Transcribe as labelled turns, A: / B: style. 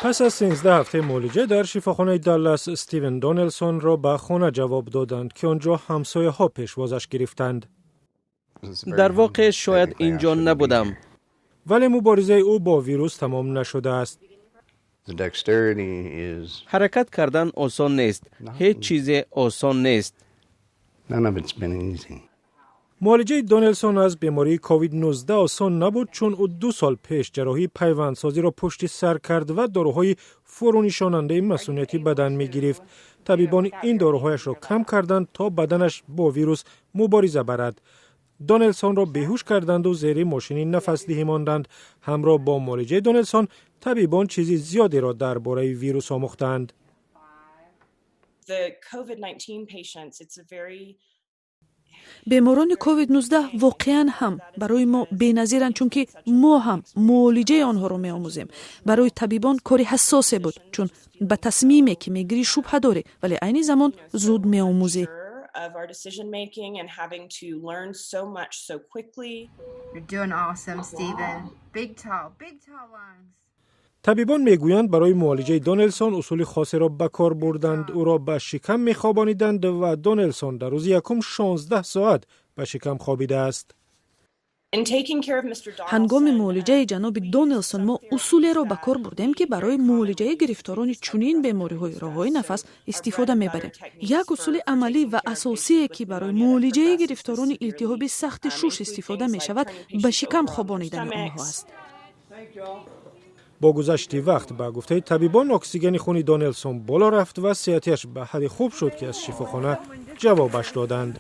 A: Пас аз 13 ҳафтаи муолиҷа дар шифохонаи Даллас, Стивен Донелсонро ба хона ҷавоб доданд, ки он ҷо ҳамсояҳо пешвозаш гирифтанд.
B: Дар воқеъ шояд ин ҷо набудам.
A: Вале муборизаи ӯ бо вирус тамом нашудааст.
B: Ҳаракат кардан осон нест, ҳеҷ чизе осон нест.
A: Муолиҷаи Донелсон аз бемории COVID-19 осон набуд, чун ӯ 2 сол пеш ҷарроҳии пайвандсозиро пушти сар кард ва доруҳои фурӯнишонандаи масунияти бадан мегирифт. Табибон ин доруҳояшро кам карданд, то баданаш бо вирус мубориза барад. Донелсонро беҳуш карданду зери мошини нафасдиҳӣ монданд. Ҳамроҳ бо муолиҷаи Донелсон табибон чизи зиёдеро дар бораи вирус омӯхтаанд.
C: The COVID-19 patients, it's a very
D: Беморони COVID-19 воқеан ҳам барои мо беназиранд, чунки мо ҳам муолиҷаи онҳоро меомӯзем. Барои табибон кори ҳассосе буд, чун ба тасмиме, ки мегирӣ, шубҳа дорӣ, вале айни замон зуд меомӯзӣ.
C: of our decision making and having to learn so much so quickly.
E: You're doing awesome, Steven. Big tall, big tall lungs.
A: Табибон мегӯянд, барои муолиҷаи Донелсон усули хосеро ба кор бурданд: ӯро ба шикам мехобониданд ва Донелсон дар рӯзи якум 16 соат ба шикам хобидааст.
D: Ҳангоми муолиҷаи ҷаноби Донелсон мо усулеро ба кор бурдем, ки барои муолиҷаи гирифторони чунин бемориҳои роҳҳои нафас истифода мебарем. Як усули амалӣ ва асосие, ки барои муолиҷаи гирифторони илтиҳоби сахти шуш истифода мешавад, ба шикам хобонидани онҳо аст.
A: Бо гузашти вақт, ба гуфтаи табибон, оксигени хуни Донелсон боло рафт ва сеҳатияш ба ҳадди хуб шуд, ки аз шифохона ҷавобаш доданд.